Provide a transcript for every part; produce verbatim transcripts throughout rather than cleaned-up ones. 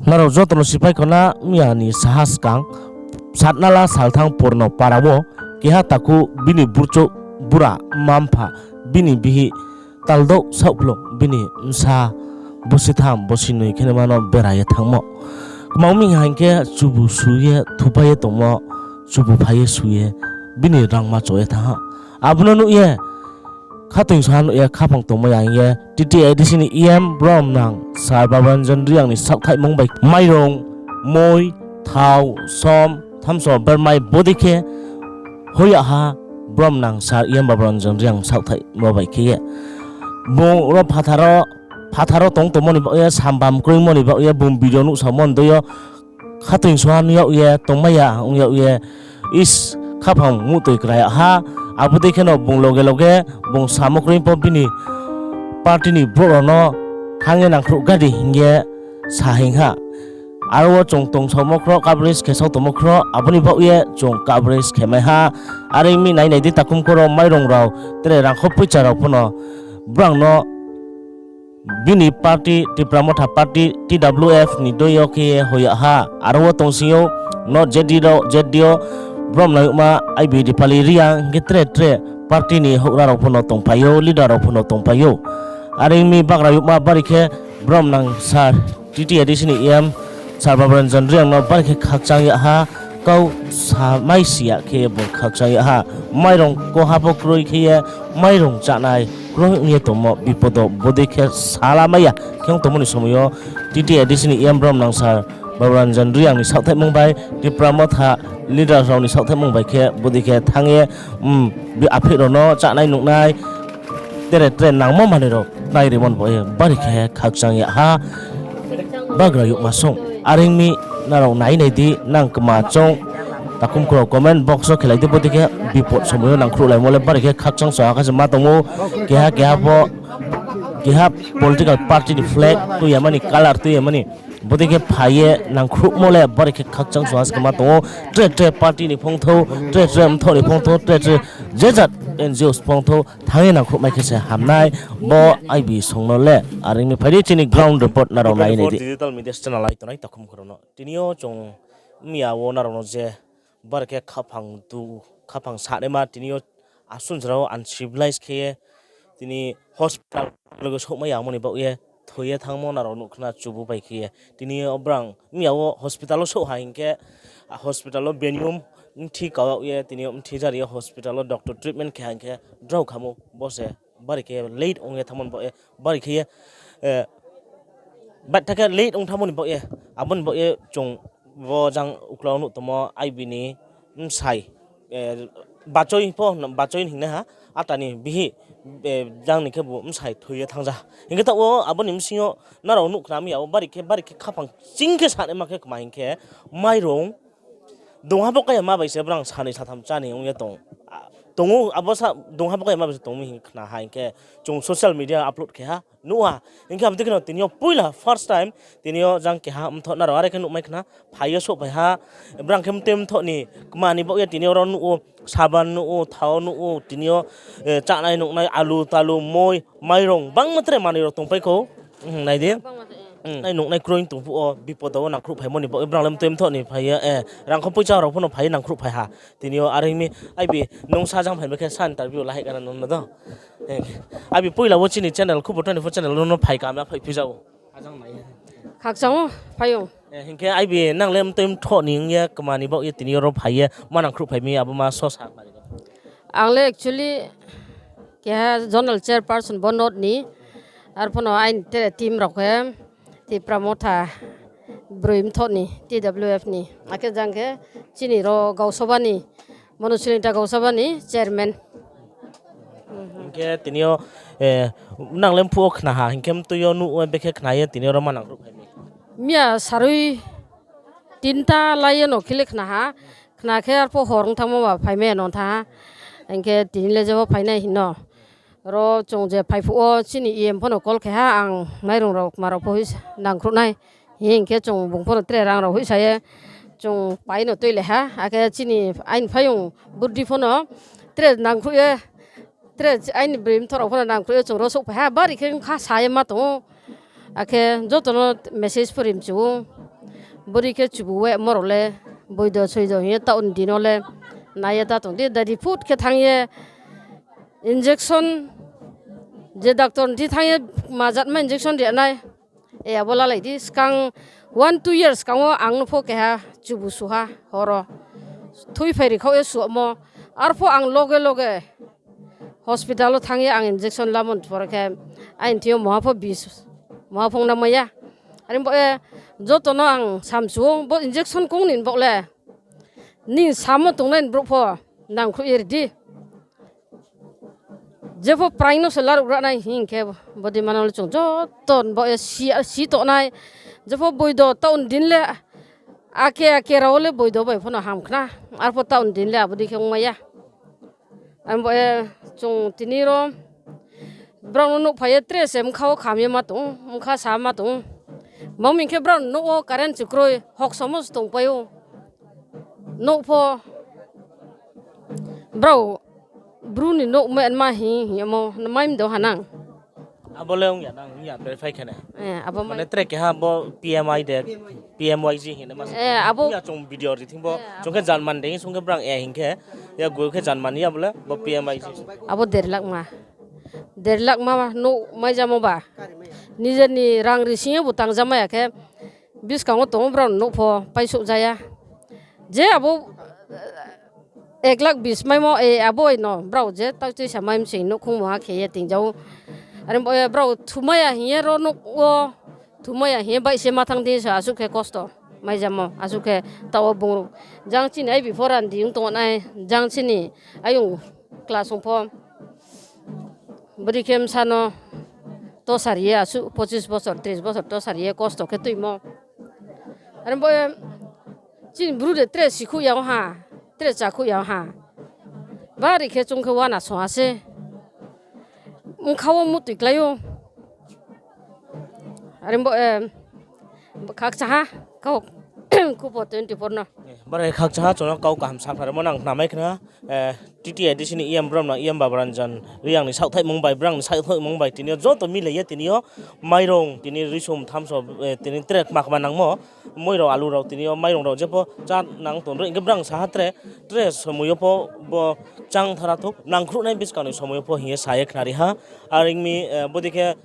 Nrao joto no sipai khna, miya ni saha skang Satnala Salthang Purno para wo keha takhu bini burchouh bura mma-mpha, bini bihih taldouh saohkplung, bini bsa bositham bosinoi khe naima no bera ye thanngmo. Kma ong mi hing khe chubu su ye thupai ye tongmo, chubu phai ye su ye bini rangma cho ye thanng ha. Abo no nuh ye khathoing soha nuh ye khaphang tongmai ya hing ye T T A D C ni E M bromnang Sir Baburanjan Reang ni saohthaihmung bai mairung, moi, thao, som, thamso bermai bodei khe hoih yag ha bromnang Sir E M Baburanjan Reang saohthaihmo bai khe ye. Bung ro phathar wo, phathar wo tong tongmo ni baoh ye, sambam kroimo ni baoh ye, bung video nuhsaomo ni dei yo khathoing soha nuh yag ye, tongmai ya ong yag ye, is, khaphang muhtoi kra yag ha. Abo dei kheno bung loge loge bung samo kroi pho bini party ni brouh rao no thanng ye nangkhruh ga di hing ye sa hing ha. Aro wo chung tongsaomo khro, coverage khe sao tongmo khro, abo ni baoh ye chung coverage khe mai ha. Are ong mi nai nai di, takhum khoro mairung rao, tre rangkho poicha rao pho no brang no bini party, Tipra Motha Party, T W F ni dei yo khe ye hoih yag ha. Aro wo tongsing ou, no Z D O, Z D O, bromnang youhma I B Dipali Reang, hing khe tre tre party ni houhgra rao pho no tongphai ou, leader rao pho no tongphai ou. Are ong mi bagra youhma bari khe bromnang Sir T T A D C ni E M, Sir Baburanjan Reang no bari khe khakchang yag ha, kau samai si ya khe bung khakchang yag ha. Mairung koha pho kroi khe ye, mairung chánai kroi ong ye tongmo bipodo bodei khe salamai ya khe ong tongmo ni somoi yo T T A D C ni E M bromnang Sir Baburanjan Reang ni saohthaihmung bai, Tipra Motha leaders rao ni saohthaihmung bai khe bodei khe thanng ye, um, bi-, aphih rao no chánai nuhnai, tre tre nangmo manoi rao nai rimo ni baoh ye bari khe khakchang yag ha. Bagra youhma song. Are ong mi nrao nai nai di, nang kma choung, takhum khoro comment box wo khelai di, bodei khe bipot somoi yo nangkhruhlaimo le bari khe khakchang so ha khe se ma tong ou. Keha keha pho, keha political party ni flag tui ya mani, colour tui ya mani, bodei khe phai ye nangkhruhmo le bari khe khakchang so ha se khe ma tong ou. Tre tre party ni phongthou, tre tre mthoh ni phongthou, tre tre je jat N G Os phongthou, thanng ye nangkhruhmai khe se hamnai, bo I B song no le. Are ong mi phai di chini ground report nrao nai nai di. Digital media channel nai tongnai takhum khoro no, tini yo chung miya wo nrao no je bari khe khaphang du, khaphang sanaima, tini yo asun jora wo uncivilized khe ye, tini hospital loge souhmai ya amo ni baoh ye thoi ye thanngmo nrao nuh khna chubu bai khe ye. Tini yo brang miya wo hospital wo souh ha hing khe, hospital wo benium mthi kau yag ye, tini yo mthi jari ye hospital wo doctor treatment khe ha hing khe drao khamo bo se bari khe late ong ye thanngmo ni baoh ye, bari khe ye, baitha khe late ong thanngmo ni baoh ye, abo ni baoh ye chung bo jang uklau nuh tongmo I B ni bsai, bachoi pho, bachoi hing nai ha, ata ni bihih, jang ni khe bo bsai thoi ye thanng ja. Hing khe taoh wo abo ni bsing yo nrao nuh khna mi ya wo bari khe, bari khe khaphang ching khe sanaima khe kma hing khe, mairung dungha pho kaya ma bai se brang sanoi satham chá ni ong ye tong, tong ou, abo sa dungha pho kaya ma bai se tong mi hing khna ha hing khe chung social media upload khe ha nuh ha. Hing khe abo dei khe no tini yo poila first time tini yo jang keha mthoh nrao are khe nuhmai khna phai ye souhphai ha. Brang khe mtoi mthoh ni kma ni baoh ye tini yo ro nuh ou, saban nuh ou, thao nuh ou, tini yo chánai nuhnai alu talu, moi, mairung, bangma tre manoi rao tongpai khou. Nai di. Nai nuhnai kroi tong phuh wo, bipodo wo nangkhruhphaimo ni baoh ye brang le mtoi mthoh ni phai ye, rangkho poicha rao pho no phai ye nangkhruhphai ha. Tini yo are ong mi, I B nung sajang phai mi khe sa interview lahai kana nung no do. I B poila wo chini channel, Khubor twenty-four channel no phai kama phai phi ja ou. Khakchang ou, phai ou. Hing khe I B nang le mtoi mthoh ni ong ye kma ni baoh ye tini yo ro phai ye ma nangkhruhphai mi abo ma so sa. Ang le actually keha zonal chairperson bo north ni, arphuh no aini tre team rao khe Tipra Motha broi mthoh ni, T W F ni, akhe jang khe chini ro gausoba ni, Monosilingta gausoba ni chairman. Hing khe tini yo, nang le mphuh wo khna ha, hing khe mtoi yo nuh wo bekhe khna ye tini yo ro ma nangkhruhphai mi. Miya sarui tinta lai ye no khe le khna ha, khna khe arphuh hor ong thanngmo ba phaimai ya no thanng ha, hing khe tini le jepho phainai hing no. Ro chung je phai phuh wo chini E M pho no call khe ha, ang mairung rao kma rao pho nangkhruh nai hing khe chung bung pho no tre rang rao hoihsa ye chung pai no tuilai ha, akhe chini aini phaiyong burdi pho no tre nangkhruh ye, tre aini broi mthoh rao pho no nangkhruh ye chung ro souhphai ha, bari khe ongkha sa ye ma tong ou, akhe joto no message pho ri mchu ou. Bori khe chubu wemo rao le, boido soido hing ye taoh ni din no le, nai ye ta tong di, dadi phut khe thanng ye, injection, je doctor ni thing thanng ye, ma jatma injection ri nai, e abo lalai di, skang one two years skang wo ang no pho keha chubu su ha, horo. Thui phai ri khaoh ye suhmo, arpho ang loge loge hospital wo thanng ye ang injection lamo ni pore khe, aini thing yo moha pho bis, moha pho ong na mai ya. Are bo ye joto no ang samchu ou, bo injection kong ni bo le, nini samo tongnai ni brouh pho nangkhruh ye ri di. Jepho praing no se laruh ra nai hing khe, bodei mano le chung joto bo ye si, si tongnai. Jepho boido taoh ni din le, ake ake rao le boido bai pho no ham khna. Arpho taoh ni din le abo dei khe ong mai ya. Ang bo ye chung tini ro brao no nouhphai ye tre se bkha wo kham ye ma tong, bkha sa ma tong. Mami khe brao no nouh wo current se kroi, hoksomo se tongpai ou. Nouh pho brao Bru ni nouh ma, ma hing, hing yamo, mai mdo ha nang. Abo le ong ya nang, ong ya, verify khe nai. Eh, abo mai. Mane tre keha bo P M I de, P M Y G hing nai ma se. Eh, abo. Ong ya chung video ri thing bo, eh, chung khe abo. Janman de, sung khe brang, eh, hing khe, ya gu khe janman ya bo le, bo P M Y G. Abo der lakh ma. Der lakh ma nouh mai jamo ba. Nijer ni rang ri sing ye bo tang jama ya khe, buskang wo tong brao nouh pho paisouh ja ya. Je abo, ek lakh bis maimo, e, abo no brao je tau tuisa mai msing nouhkhong moha khe ye ting ja ou. Are bo ye brao thumai ya hing ye ro nouh wo, thumai ya hing ye baih se ma thanng di sa asuh khe kosto mai jamo, asuh khe taoh wo bung jang chini aibi pho randi ong tong nai, jang chini ayong class ong pho. Bori khe bsa no tosari ye asuh pochis bosor, tris bosor tosari ye kosto khe tuimo. Are bo ye chini Bru de tre sikhouh ya ha, tre chakhouh ya ha. Bari khe chung khe uana song ha se. Bkha wo mutoi klái ou. Are bo, eh, khakchang ha, kau, kupo twenty four no. Bari khakchang ha, chung no kau kaham sapharmo nang khnamai khna. Eh, T T A D C ni E M brom no, E M Baburanjan Reang ni saohthaihmung bai, brang ni saohthaihmung bai, tini yo joto mile ye tini yo mairong, tini risum thamso, eh, tini tre kma kma nangmo, moi rao, alu rao, tini yo mairong rao jepho chá nang tong ri, hing khe brang sa ha tre, tre somoi yo pho bo chang thara thuk, nangkhruh nai buskang ni somoi yo pho hing ye sa ye khnari ha. Are ong mi, eh, bodei khe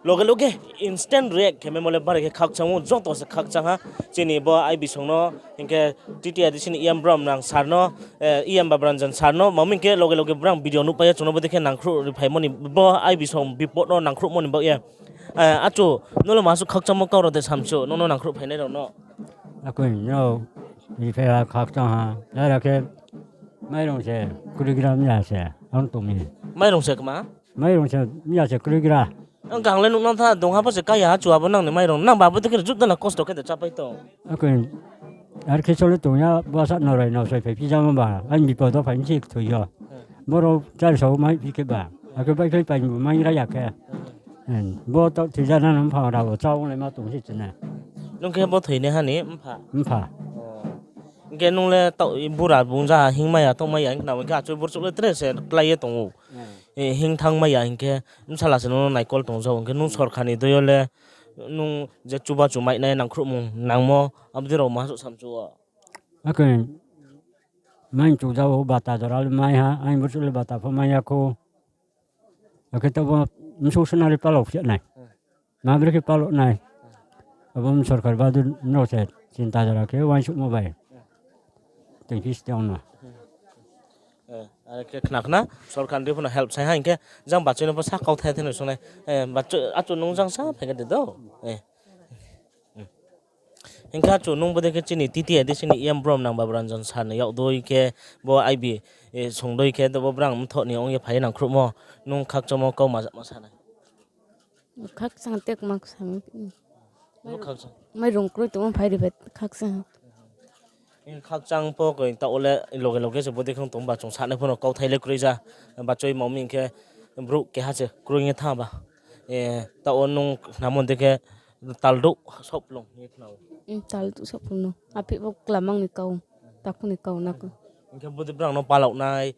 loge loge instant react khe maimo le bari khe khakchang ou, joto se khakchang ha. Chini bo aibi song no, hing khe T T A D C ni E M brom nang sir no, eh, E M Baburanjan sir no, mami khe loge loge brang video nuhpai ye chung no bodei khe nangkhruh ri phaimo ni, bo aibi song bipod no nangkhruhmo ni baoh ye. Eh, achu, nung le ma suh khakchangmo kau rao de samchu, nung no nangkhruh phainai rao no. Akoi no, ni phai ha khakchang ha, ara khe mairong se, kroi gram ya se, ang tong mi. Mairong se kma? Mairong se, ya se kroi gra. Ang kang le nuhnang tha, dong ha pho se kaya ha, chu abo nang ni mairong, nang ba abo dei khe rjuh dana kosto khe de chápai tong. Akoi, ar khe sole tong ya, bsa no rai no soi phai phi jamo ba, ang bipod wo phai mi se kthoi yo. Boro chari sao mai phi khe ba, akhe bai phai pai bo mai ra ya khe. Bo taoh thoi jana no mpha rao wo chá ong le ma tong se chini. Nung khe bo thoinaiha ni mpha? Mpha. Hing khe nung le taoh bura bung ja hingmai ya, tongmai ya, hing khna hing khe achouh burchouh le tre se klái ye tong ou. Eh, hing thanngmai ya hing khe, bsala se nung no naikol tong ja ou, hing khe nung sorkar ni doi yo le, nung je chubachu mainai nangkhruhmung nangmo, abo dei rao ma suh samchu ou. Akhe, mai chu ja ou, bata jora le mai ha, aini burchouh le bata pho mai ya khou. Akhe taoh bo bsouh sona le palao phi nai. Ma brekhe palao nai. Abo sorkar badu no se chinta jora khe uaingsouhmo bai. Tei phi ste ong no. Eh, are khe khna khna, sorkar ni dei pho no help sai ha hing khe, jang bachoi no pho sa kauthai thai no sung nai. Eh, bachoi, achu nung jang sa phai khe de do. Eh. Hing khe achu nung bodei khe chini T T A D C ni E M brom nang Baburanjan sir ni yak doi khe bo I B, eh, song doi khe bo brang mthoh ni ong ye phai ye nangkhruhmo, nung khakchangmo kau ma, ma sa nai. Khakchang tek ma sa mi. Bo khakchang. Mairong kroi tongmo phai ri bai khakchang. Khakchang pho koi taoh le loge loge se bodei khang tong ba chung sanai pho no kauthai le kroi ja. Bachoi ma mi hing khe brouh keha se kroi ye thanng ba. Eh, taoh nung khnamo dei khe taldouh sohplung hing ye khna ou. Taldouh sohplung no. Aphi bo klamang ni kau, takhu ni kau na kau. Hing khe bodei brang no palao nai,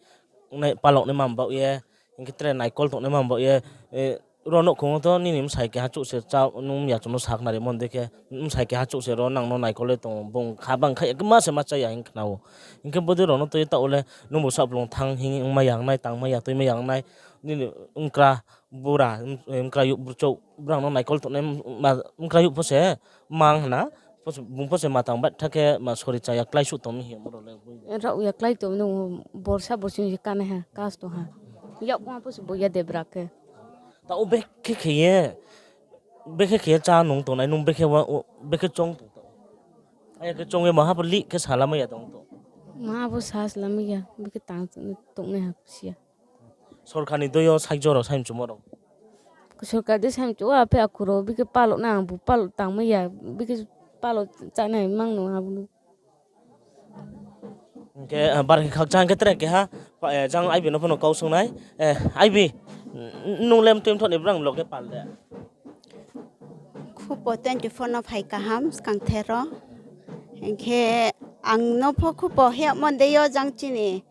palao nai ma baoh ye, hing khe tre naikol tongnai ma baoh ye, eh, ro nouhkhong wo to nini bsai keha chouh se chá, nung ya chung no sakhnari mon dei khe, bsai keha chouh se ro nang no naikol le tong, bung kha bang kha ya khe ma se ma chá ya hing khna ou. Hing khe bodei rao no tui ye taoh wo le nung bo saphlung thanng hing ongmai ya ong nai, tangmai ya, tuimai ya ong nai, nini mkra bura, mkra youh burchouh, brao no naikol tongnai, mkra youh pho se mang hna, bung pho se ma tang baitha khe ma sori cha ya kláisuh tong mi hing ye mo rao le. Rao ya klái tong no, borsa borsi se kánaiha, kas tong ha. Yak pho se bo ya debra khe. Taoh wo bekhe khe ye, bekhe khe ye chá nung tongnai, nung bekhe wa, bekhe choung tong taoh. Aya khe choung ye maha pho lih khe salamai ya tong to. Maha pho sa salamai ya, bekhe tang tongnaiha si ya. Sorkar ni dei yo sahajyo rao saimchumo rao. Sorkar dei saimchu wo, aphe akhu rao bekhe palo nai, ang bu palo tangmai ya, bekhe palo chánai mang no abo no. Hing khe, bar khe khakchang khe tre keha, jang Aibi no pho no kau sung nai. Aibi, nung le mtui mthoh ni brang log ye pal de. Khupo twenty four no phai kaham skangther o. Hing khe ang no pho khupo hiyagmo dei yo jang chini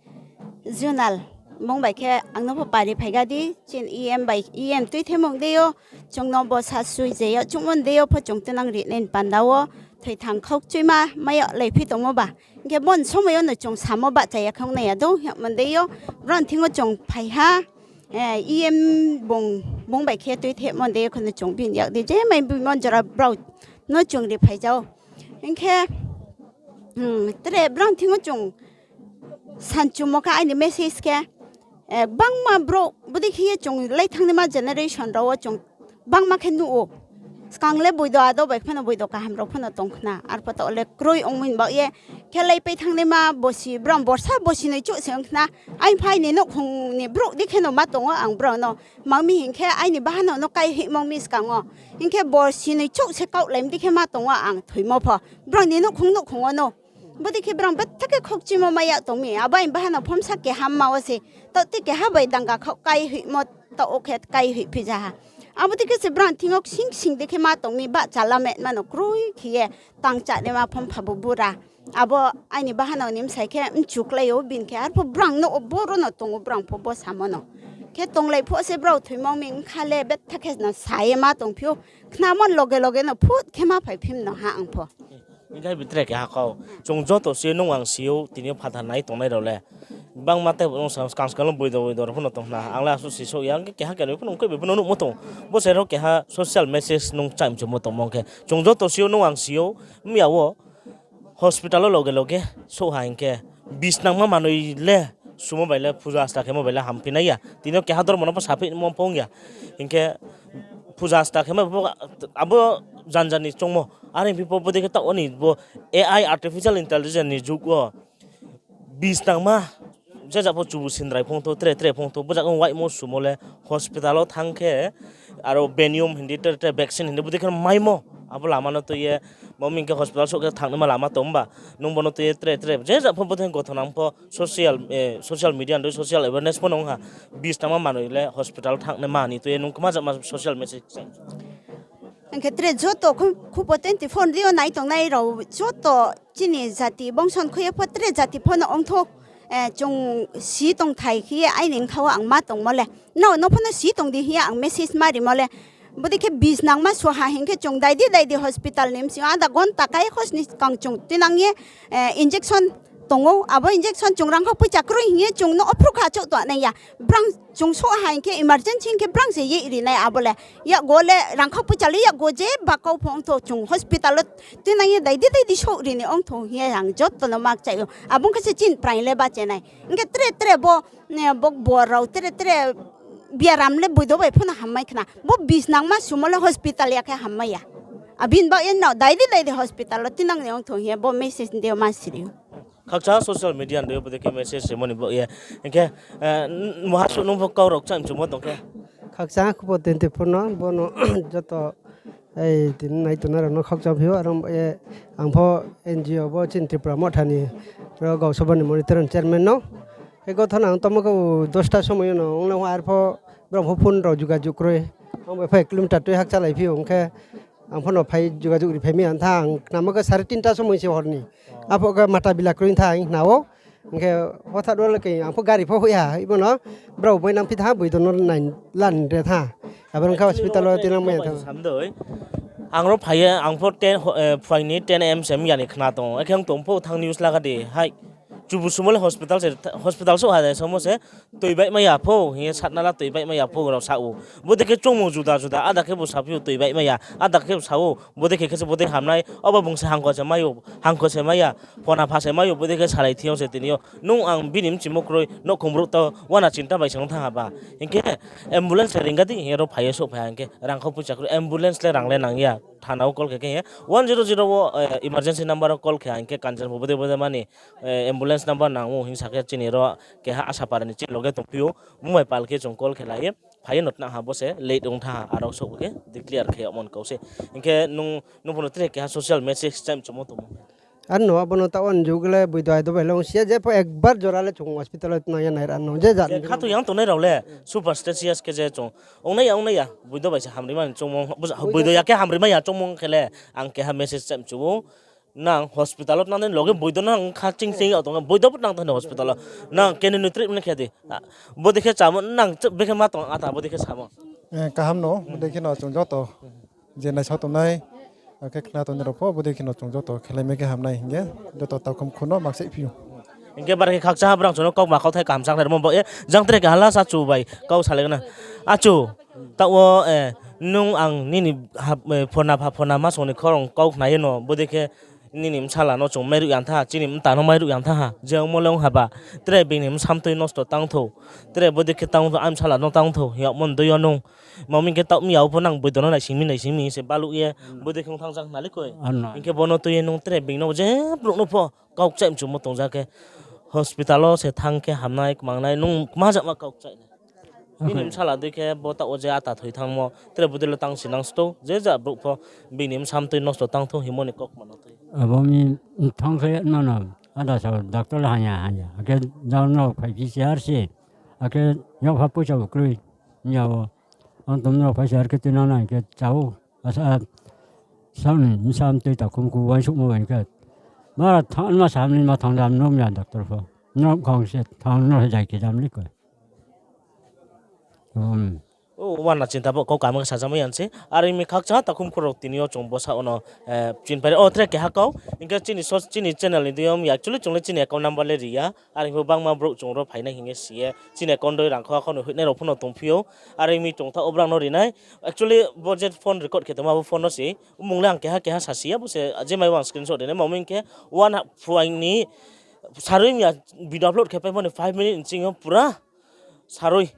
zonal mung bai khe ang no pho pari phai ga di, chini E M bai, E M tuithemung dei yo, chung no bo sasui je yo, chungmo dei yo pho chung tinang ri nai ni panda wo, thoithang khaukchuima mai yag laiphi tongmo ba. Hing khe bo ni somoi yo no chung samo bahcha ya khe ong nai ya dou, hiyagmo dei yo, brao ni thing yo chung phai ha, E M bung, bung bai khe tuithemo dei yo khe no chung bini yak di, je mai bimo jora brao no chung ri phai jao. Hing khe, tre brao ni thing yo chung sanchumo khe aini message khe, gbangma brouh bodei khe ye chung lai thanngnaima generation rao wo chung gbangma khe nuh ou. Skang le boido ado bai phano boido kaham rao phano tong khna, arpho taoh le kroi ongmai ni baoh ye khe lai pai thanngnaima bosi, brao borsa bosi noi chouh se ong khna. Aini pha aini nouhkhong ni brouh dei khe no ma tong ou ang brao no. Tma mi hing khe aini bahanao no kaihoihmo mi skang wo. Hing khe bosi noi chouh se kaohlaimi dei khe ma tong ou ang thoimo pho. Brao ni nouhkhong nouhkhong wo no. Bodei khe brao betha khe khaukchuimo mai yag tong mi. Abo aini bahanao phomsa keha ma wo se. Taoh tei keha bai danga khaoh kaihoihmo taoh wo khe kaihoih phi ja ha. Abo dei khe se brao ni thing yo ksing ksing dei khe ma tong mi, bahcha lametma no kroi khe ye tang chánaima phom pha bo bura. Abo aini bahanao ni bsai khe mchu klái ou, bini khe arpho brao no boro no tong ou, brao pho bo samo no. Khe tonglai pho se brao thoimo mi ongkha le betha khe no sa ye ma tongphi ou. Khnamo loge loge no phut khe ma phaiphi mno ha ang pho. Hing khe bi tre keha kau. Chung joto si ou, nung ang si ou, tini yo phathar nai tongnai rao le. Gbangma tei skang skang no boido boido rao pho no tong khna. Ang le asuh si souh ya, hing khe keha kenoi pho no khe bai pho no nuhmo tong. Bo se rao keha social message nung chaimchumo tongmo khe. Chung joto si ou, nung ang si ou, mya wo hospital wo loge loge souh ha hing khe, bisnangma manoi le sumo bai le, puja asta khemo bai le hamphi nai ya. Tini yo keha dormo no pho saphi mo phong ya. Hing khe puja asta khemo pho abo janja ni choungmo. Are phi pho bodei khe taoh wo ni bo A I, artificial intelligence ni jug wo bisnangma, je ja pho chubu sindrai phongthou, tre tre phongthou, bo jaga waimo sumo le hospital wo thanng khe, aro venium hindi, tre tre vaccine hindi, bodei khe maimo, abo lama no tui ye, bo mi hing khe hospital souh khe thanngnaima lama tong ba, nung bo no tui ye tre tre, je ja pho bodei khe gothon ang pho social, social media ni social awareness pho no ong ha, bisnangma manoi le hospital thanngnaima ni tui ye nung kma jama social message se. Hing khe tre joto khupo twenty four ni dei yo nai tongnai rao joto chini jati bongso ni khui ye pho tre jati pho no ongthou, chung si tongthai khe ye aini bkha wo ang ma tongmo le. Nrao no pho no si tong di hing ye ang message ma rimo le. Bodei khe bisnangma suha hing khe chung dai di dai di hospital ni bsing yo ada gonta kai khosni skang chung tuinang ye injection tong ou. Abo injection chung rangkhau poicha kroi hing ye chung no ophru kha chouh tong nai ya. Brang chung souh ha hing khe emergency hing khe brang se ye ri nai abo le. Yakgo le rangkhau poicha le yakgo je ba kau pho ongthou chung hospital wo tuinang ye dai di dai di souh ri ni ongthou hing ye ang joto no ma kchai ou. Abo ong khe se chini praing le bache nai. Hing khe tre tre bo, bo bor rao tre tre biaram le boido bai pho no hammai khna. Bo bisnangma sumo le hospital ya khe hammai ya. Abini baoh ye nrao dai di dai di hospital wo tuinang ni ongthou hing ye bo message ni dei yo ma siri ou. Khakchang social media ni dei yo bodei khe message rimo ni baoh ye. Hing khe, muha suh nung pho kau rao kchang mchumo tong khe. Khakchang khupo twenty four no, bo no joto, tini nai tongnai rao no khakchang phi ou, aro ye ang pho N G O bo chini Tripura Motha ni, ro Gau Sabha ni monitoring chairman no. Khe gothon ang tongmo khe dosta somoi yo no ong le arpho brao pho phone rao jugajug kroi. Ang bai phai kilometer tui hakchalai phi ou, hing khe ang pho no phai jugajug ri phai mi ang tha, ang khnamo khe sare tinta somoi se hor ni. Aphuh khe mata bila kroi tha hing khna ou. Hing khe hothat wo le khe ang pho gari pho hoih ha, hoihmo no brao bai nangphi tha, boido no nai lan re tha. Abo wngkha hospital o tinang maya thanng. Samdoi. Ang ro phai ye, ang pho ten, ho-, eh, phuaing ni ten A M se mya ni khna tong. Akhe ang tong pho thanng news laga di. Hai. Chubu sumo le hospital se, hospital souh ha de, samo se, tui baih maya pho, hing ye satna la tui baih maya pho, rao sa ou. Bodei khe chongmung juda juda, ada khe bo saphi ou tui baih maya, ada khe bo sa ou, bodei khe khe se bodei hamnai, obo bung se hangkho se mai ou, hangkho se maya, phona pha se mai ou, bodei khe salai thing yo se tini yo. Nung ang bini mchimo kroi, nouhkhong brouh to, wana chinta bai se ong thanng ha ba. Hing khe ambulance se ringga di, hing ye ro phai ye souhphai ha, hing khe rang kho poicha kroi, ambulance le rang le nang ya. Thana wo call khe khe ye, one zero zero wo, eh, emergency number wo call khe ha, hing khe Kanchanpur bodei bodei mani, eh, ambulance number nang ou hing sa khe chini ro keha Asapara ni chini loge tongphi ou, mung bai pal khe chung call khe lai ye, phai ye no tna ha bo se late ong thanng ha, aro souh khe declare khe yagmo ni kau se. Hing khe nung, nung pho no tre keha social message cham chumo tongmo. Ar no, abo no ta on jug le boido ai do bai le ong si ya, je pho ekbar jora le chung hospital wo tnang ya nai ra no, je jat. Khathoi yang tongnai rao le, superstitious khe je chung. Ongnai ya, ongnai ya, boido bai se hamri mani chongmung, boido ya khe hamri mai ya chongmung khe le, ang keha message cham chu ou. Nang hospital wo tnang nai loge boido nang kha ching ching yag tong, boido pho tnang tong hospital wo. Nang kene nutri mani khe di. Bodei khe chamo, nang bekhe ma tong, ata bodei khe samo. Eh, kaham no, bodei khe no chung joto. Je naisa tongnai, akhe khna tongnai rao pho, bodei khe no chung joto khelai mai khe hamnai hing ye, joto takhum khuno maksaih phi ou. Hing khe bar khe khakchang ha brang chung no kaukma kauthai kaham sakhlai rimo bo ye, jang tre khe hala sa chu bai kau salai na. Achu, taoh wo, eh, nung ang nini ha-, eh, phona pha phona ma song ni khorang kau khna ye no, bodei khe nini bsala no chung mairuh yang tha, chini mta no mairuh yang tha ha, je ongmo le ong ha ba, tre bini bsa mtoi nosto tang thou, tre bodei khe tang thou, ang bsala no tang thou, yagmo ni dei yo nung, Mami khe taoh mi yao pho nang boido no naising mi, naising mi se baluh ye, boido khe ong thanng jak na le koi. Hing khe bo no tui ye nung tre bini no je brouh no pho kaukchaih mchumo tong jak khe, hospital wo se thanng khe hamnai, kmangnai, nung kma jakma kaukchaih nai. Bini bsala dei khe bo taoh wo je ata thoi thanngmo, tre bodei le tang si nang stou, je ja brouh pho bini bsa mtoi nosto tang thou hingmo ni kaukma no tui. Abo mi thanng khe no no, ada sa doctor le hanya hanya, akhe jang no phai phi se ar se, akhe yakpha poicha bo kroi, ya wo. Ang tong no phai se ar khe tui nang nai khe chao, asa, saoh ni bsa mtoi takhum khu uaingsouhmo bai khe. Bara thanng ma sa ni ma thanng dam no mya doctor pho. No khang se thanng no se jai khe dam le koi. O, wana chinta bo kau kaham khe sajamai ya se. Are mi khakchang ha takhum khu rao tini yo chung bsa wo no, eh, chinpai ri. O, tre keha kau. Hing khe chini so-, chini channel ni deing yo mi actually chung le chini account number le ri ya. Are pho bangma brouh chung ro phainai hing ye si ye. Chini account dei rang kho, akho ni hoihnai rao pho no tongphi ou. Are mi chung tha o brang no ri nai. Actually, bo je phone record khe tongma bo phone no se. Mung le ang keha keha sa si ya, bo se je mai ang screenshot ri nai. Mami khe, wana phuaing ni sarui mi ya video upload khe paimo ni five minute ni ching yo pura sarui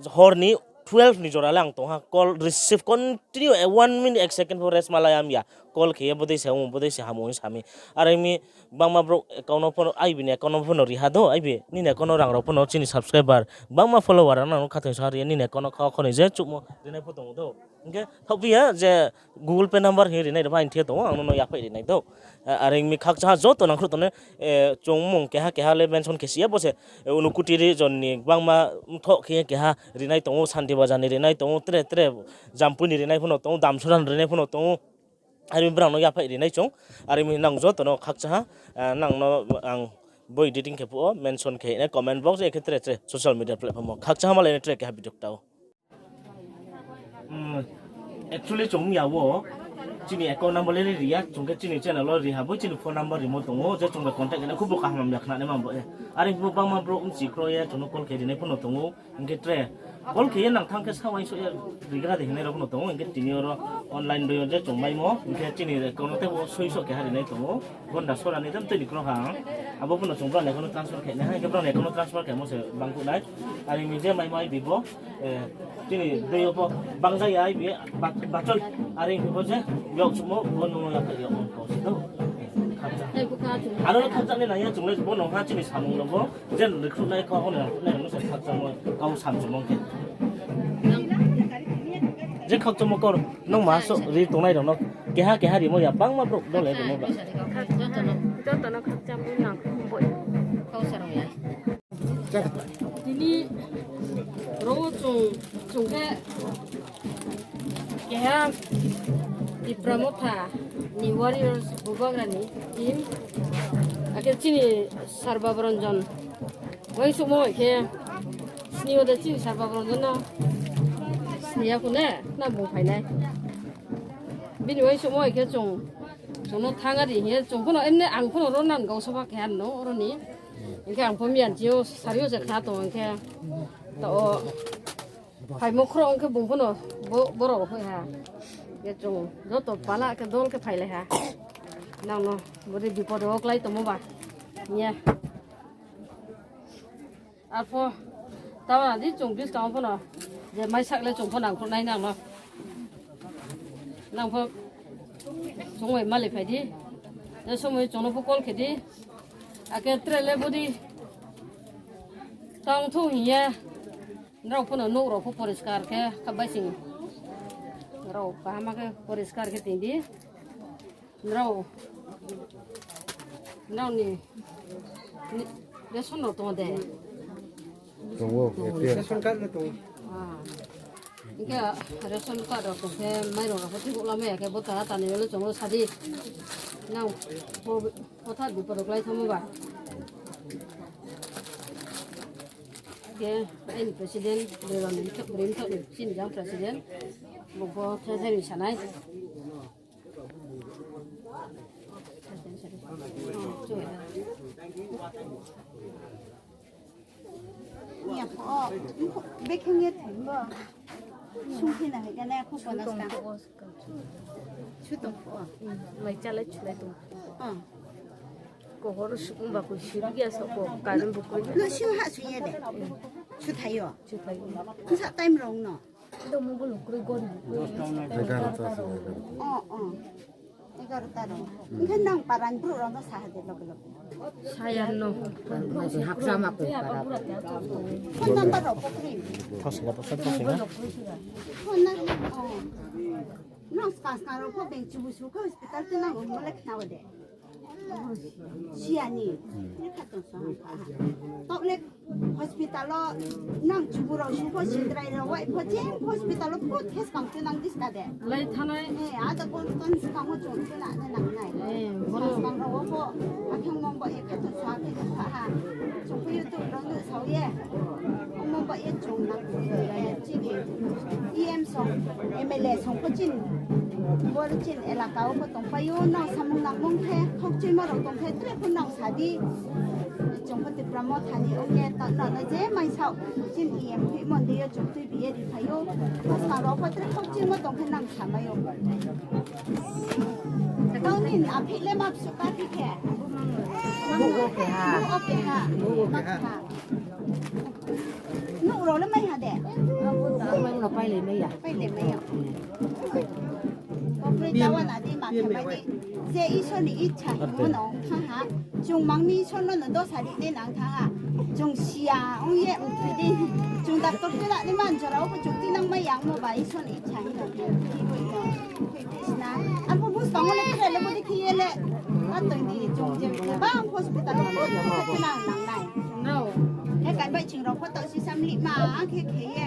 hor ni twelve ni jora le ang tong ha, call receive continue, eh, one minute, ek second pho rest ma la ya mi ya. Call khe ye bodei se ong, bodei se ham ong sa mi. Are mi bangma brouh account no pho no, aibi ni account no pho no ri ha do, aibi nini account no rang rao pho no chini subscriber, bangma follower rao no khathoi sa ri ye nini account no kha kho ni je chuhmo ri nai pho tong ou do. Hing khe thaohphi ya je Google Pay number hing ri nai rao pho ang thia tong ou, ang no no yaphaih ri nai do. Eh, are mi khakchang ha joto nangkhruh tongnai, eh, chung mung keha keha le mention khe si ya bo se, eh, Unokoti region ni bangma mthoh khe keha ri nai tong ou, Santi Bazar ni ri nai tong ou, tre tre Jampui ni ri nai pho no tong ou, Damsora ni ri nai pho no tong ou. Are mi brang no yaphaih ri nai chung, are mi nang joto no khakchang ha, eh, nang no ang bo editing khe phuh wo mention khe nai comment box, akhe tre tre social media platform wo khakchang ha malai nai tre keha video kta ou. Actually, chung ya wo, chini account number le ri ya, chung khe chini channel wo ri ha, bo chini phone number rimo tong ou, je chung bai contact khe nai, khubo kaham ya khna nai ma bo ye. Are bo bangma brouh mchi kro ye, chung no call khe ri nai pho no tong ou, hing khe tre. Call khe ye nang thanng khe sa uaingsouh ye, rigra de hingnai rao pho no tong ou, hing khe tini yo ro online dei yo je chung maimo, hing khe chini account no tei bo soi souh khe ha ri nai tong ou. Gonda sora ni dam tei ni kro ha. Abo pho no chung brang ni account no transfer khe nai, hing khe brang ni account no transfer khe mo se bang phuh nai. Are mi je maimo aibi bo, eh, chini dei yo pho bangja ya aibi, ba-, bachoi. Are mi bo je, yok chumo, bo no yaphaih yok mo kau se do. Khakchang. Aro khakchang ni nai ya chung le bo no ha chini samung no bo, je recruit nai kau, ono recruit nai no se khakchang mo, kau sam chumo khe. Je khakchang mo kau, nung ma so ri tongnai rao no, keha keha rimo ya, bangma brouh dole rimo ba. Joto no, joto no khakchang bo nang bo. Kau sa rao ya. Tini ro chung, chung khe keha Tipra Motha ni warriors Bubagra ni team. Akhe chini Sarba Boronjon. Uaingsouhmo bai khe sini ode chini Sarba Boronjon no Thaiya kho ne, na bung phainai. Bini uaingsouhmo hai khe chung, chung no thanng ari hing ye, chung pho no, emne ang pho no ro nan gau soba keha no, ro ni. Hing khe ang pho miyan chi yo, sari yo se kha tong hing khe, to o, phaimo khro hing khe bung pho no, bo, borok phai ha. Hing khe chung, joto pala khe dol khe phailai ha. Nang no, bori bipod wo klái tongmo ba. Hing ye. Arpho, tama di chung buskang pho no, je maisak le chung pho nangkhruh nai nang no. Nang pho, chung bai mali phai di. Je somoi chung no pho call khe di. Akhe tre le bodi. Tang thou hing ye. Nrao pho no nouh rao pho poriskar khe, kha baising. Rao kaham khe poriskar khe tong di. Nrao, nrao ni, ni, ration rao tong de? Tong ou, A P L. Ration card le tong ou. Ah. Hing khe ration card rao tong khe mairong rao pho thik lamai ya khe bo tara tani le chung no sa di. Nang pho, pho tha bipod rao klái thanngmo ba. Khe, aini president, Brimthok, Brimthok ni chini jang president. Bung pho the the ni sanai. Ni ya pho, bekheng ye thangbo. Sungkhe na hai khe na, khu pho na skang. Su tong pho. Mai chalai chulai tong. Kohor sukung ba koi siri ya sa ko current bo koi. No sing ha su ye de. Su thai yo. Su thai yo. Sa time rong no. Egarota se, egarota. O, o. Egarota rao. Hing khe nang para ni brouh rao no sa ha de loge loge. Saya no. Phone number rao pho kri. Phone na, o. Nang skang skang rao pho beng chubu su khe hospital te nang ongmo le khna o de. Siya ni, ni kha tong sa ha. Taoh le hospital o nang chubu rao sung pho sidrai rao wai pho je hospital o put khe skang tu nang dis ka de. Lai thanai. He, ada kon kon skang o chung tu na na nang nai. Skang skang rao pho, akheng mong ba ye kha tong sa ha khe tong sa ha. Chung pho YouTube rao nuh sao ye. Omo ba ye chung nang, eh, chini E M song, M L A song pho chini, bor chini elaka wo pho tongpai ou, nrao samung nangmung khe, khokchuimo rao tong khe, tre pho nrao sa di. Chung pho Tipra Motha ni ong ye, ta nrao no je mai sao, chini E M phi mon di yo chung tui bi ye ri phai ou. Bsa rao pho tre khokchuimo tong khe nang samai ou. Tau ni aphi le ma bsu ka phi khe. Bo o keha. Bo o keha. Bo o keha. Nouh rao le mai ha de? Abo ta mai no pailai mai ya. Pailai mai ya. Bo broi tawa na di ma khe mai di. Je Isor ni icha hingmo no thanng ha. Chung mang mi Isor no no dosa ri nai nang thanng ha. Chung siya ong ye ong thoi di. Chung doctor tu na ni man jora wo chung ti nang mai ya mo ba Isor ni icha hing no. Thoi di sna. Arphuh buskang wo le tre le bo di khe ye le. Ma toi di chung je ba hospital wo bo di khe nang nang nai. No. He kan bai ching rao pho taoh si sam li ma khe khe ye.